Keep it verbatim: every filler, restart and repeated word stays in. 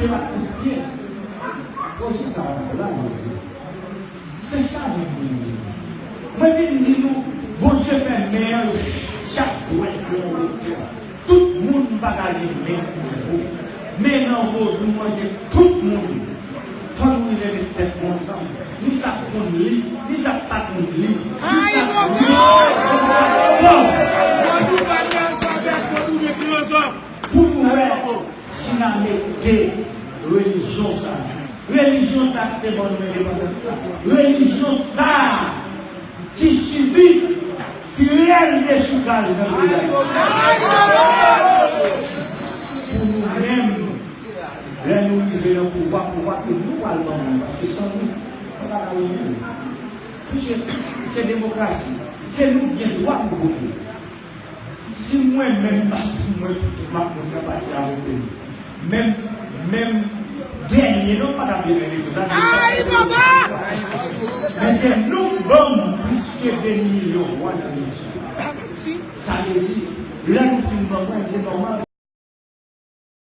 Yo pa koute. Pwojè sa a la, jodi. Se sa menm mwen di. Mwen vin di nou, Bondye fè men an yo chak dwèt yo an wotè. Tout moun pa ka gen men nivo. Men nan vodou an gen tout moun. Fò nou rive met tèt nou ansanm. Ni sa k konn li, ni sa k pa konn li, ni sa k riche, ni sa k pòv. Pou nou wè si n a mete relijyon sa a. Relijyon sa a ki te ban nou endepandans la. Relijyon sa a ki sibi trèz dechoukaj nan peyi Dayiti. Pou nou menm, lè nou rive nan pouvwa, pouvwa ke nou pral ban moun, paske san nou, nou pa ka rele nou. Piske se demokrasi, se nou ki gen dwa pou vote. Si mwen menm, m ap di mwen pitit m ap moun nan pati a vote m. Menm, menm dènye non pa t ap vin rele tout la. Ay, papa! Men se nou k ban m plis ke de milyon vwa nan eleksyon. Sa vle di, lè nou fin ban mwen, se nòmal.